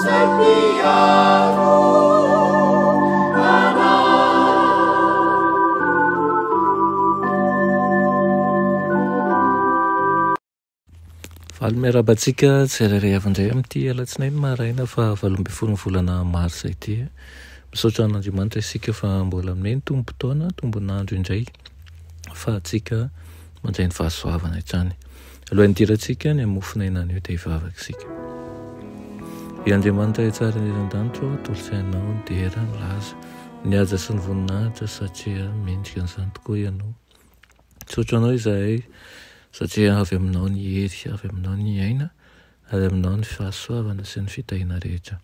izay mpiaro anay. Faly miarahaba antsika tsirairay avy indray amin'ity alatsinainy maraina faha 18 ny volana marsa ity. Misaotra an'Andriamanitra isika fa mbola nomeny tombom-potoana, tombon'andro indray ahafahantsika mandray ny fahasoavana hatrany. Alohan'ny hidirantsika ny amin'ny mofon'aina anio dia hivavaka isika. Ry Andriamanitra Ray tsara indrindra an-danitra ô, atolotray Anao ny dera, ny laza, ny haja sy ny voninahitra satria mendrika an'izany tokoa Ianao. Misaotra Anao izahay satria avy Aminao ny hery, avy Aminao ny aina, avy Aminao ny fahasoavana sy ny fitahiana rehetra.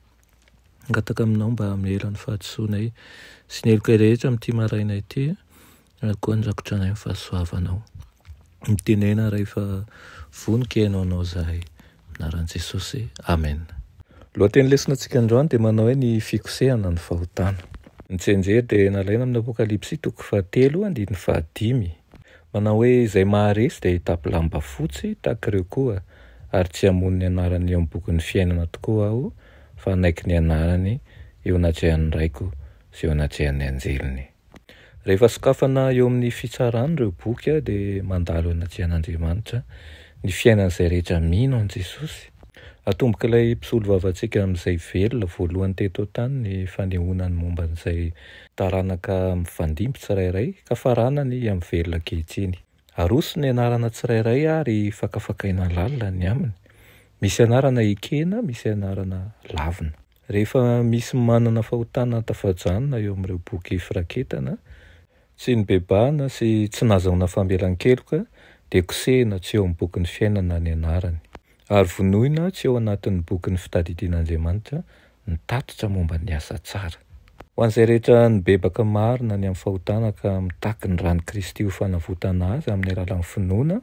Mangataka Aminao mba hamela ny fahadisoanay sy ny helokay rehetra amin'ity maraina ity ary koa handrakotra anay amin'ny fahasoavanao. Mitenena Ray fa vonon-ko hihaino Anao izahay. Amin'ny anaran'i Jesosy. Amen. Lohateny lesona antsika androany dia manao hoe ny fikosehana ny fahotana. Ny tsianjery dia nalaina amin'ny Apokalypsy toko fahatelo andininy fahadimy. Manao hoe izay maharesy dia hitapy lamba fotsy tahaka ireo koa ary tsy hamono ny anarany eo amin'ny bokin'ny fiainana tokoa aho fa hanaiky ny anarany eo anatrehan'ny Raiko sy eo anatrehan'ny anjeliny. Rehefa sokafana eo amin'ny fitsarana ireo boky dia mandalo eo anatrehan'Andriamanitra ny fiainan'izay rehetra mino an'i Jesosy. Atombok'ilay mpisolovavantsika amin'izay velona voalohany teto an-tany ny fanehoana ny momba an'izay taranaka mifandimby tsirairay ka faranany amin'ny velona ankehitriny. Aroso ny anarana tsirairay ary fakafakaina lalina ny aminy. Misy anarana ekena, misy anarana lavina. Rehefa misy manana fahotana tafajanona eo amin'ireo boky firaketana, tsy nibebahana sy tsy nahazahoana famelan-keloka, dia kosehina tsy eo amin'ny bokin'ny fiainana ny anarany. Ary vonoina tsy ao anatin'ny bokin'ny fitadidian'Andriamanitra ny tatitra momba ny asa tsara. Ho an'izay rehetra nibebaka marina ny amin'ny fahotana ka mitaky ny ran'i Kristy ho fanavotana azy amin'ny alalan'ny finoana,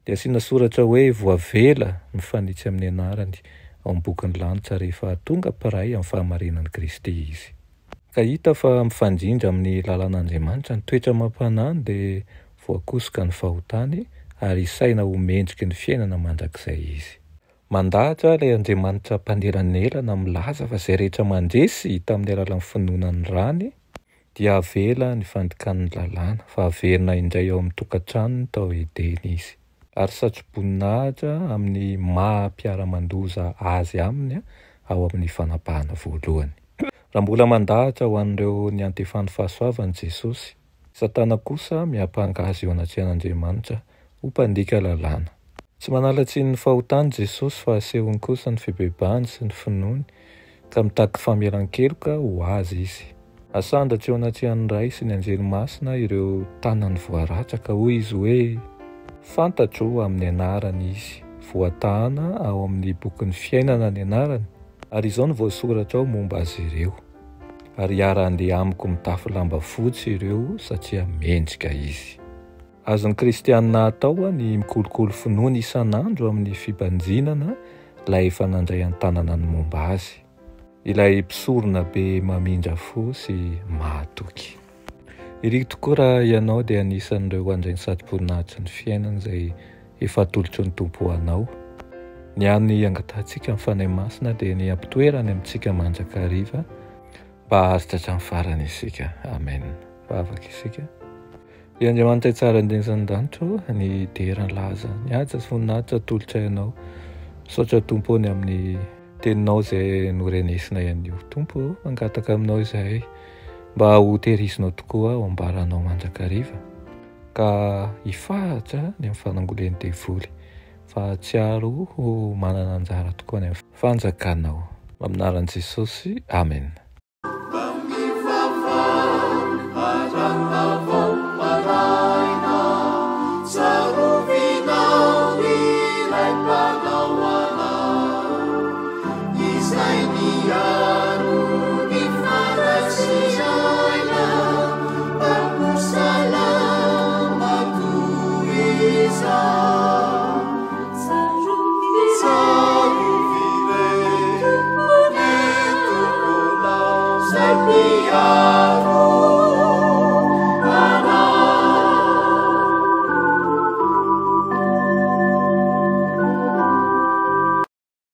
dia asiana soratra hoe voavela mifanitsy amin'ny anarany ao amin'ny bokin'ny lanitra rehefa tonga mpiray amin'ny fahamarinan'i Kristy izy. Ka hita fa mifandrindra amin'ny lalàn'Andriamanitra ny toetra amam-panahiny dia voakosoka ny fahotany ary isaina ho mendriky ny fiainana mandrakizay izy. Mandahatra ilay Andriamanitra mpanelanelana milaza fa izay rehetra mandresy tamin'ny alalan'ny finoana ny rany dia havela ny fandikan'ny lalàna fa haverina indray ao amin'ny tokantranony tao Edena izy ary satroboninahitra amin'ny maha mpiara-mandoza azy aminy ao amin'ny fanapahana voalohany. Raha mbola mandahatra ho an'ireo niantefan'ny fahasoavany Jesosy, Satana kosa miampanga azy eo anatrehan'Andriamanitra ho mpandika lalàna. Tsy manala tsiny ny fahotany Jesosy fa asehony kosa ny fibebahany sy ny finoany ka mitaky famelan-keloka ho azy izy. Asandratra eo anatrehan'ny Ray sy ny Anjely masina ireo tanany voaratra ka hoy izy hoe, Fantatro amin'ny anarany izy, voatahana ao amin'ny bokin'ny fiainana ny anarany, Ary izao no voasoratra ao momba azy ireo, Ary hiara-handeha amiko mitafy lamba fotsy ireo, satria mendrika izy. Azon'ny kristianina atao ny mikolokolo finoana isan'andro amin'ny fibanjinana ilay efa nandray an-tanana ny momba azy, ilay mpisoronabe mamindra fo sy mahatoky. Iriko tokoa raha ianao dia anisan'ireo handray ny satroboninahitry ny fiainana izay efa atolotry ny Tompo ho anao. Ny hany angatahantsika amin'ny Fanahy Masina dia ny hampitoerany amintsika mandrakariva mba haharitra hatramin'ny farany isika. Amen. Vavaka isika. Ry Andriamanitra tsara indrindra ny lanitra ô, ny dera, ny laza, ny haja sy voninahitra atolotray Anao. Misaotra Tompo ô ny amin'ny teninao izay norenesinay anio. Tompo ô, mangataka aminao izahay. Mba ho tehirizinao tokoa aho ambaranao mandrakariva ka hifahatra ny amin'ny fanangolen'ny devoly fa hahatsiaro ho manana anjara tokoa any amin'ny fanjakanao. Amin'ny anaran'i Jesosy, Amena.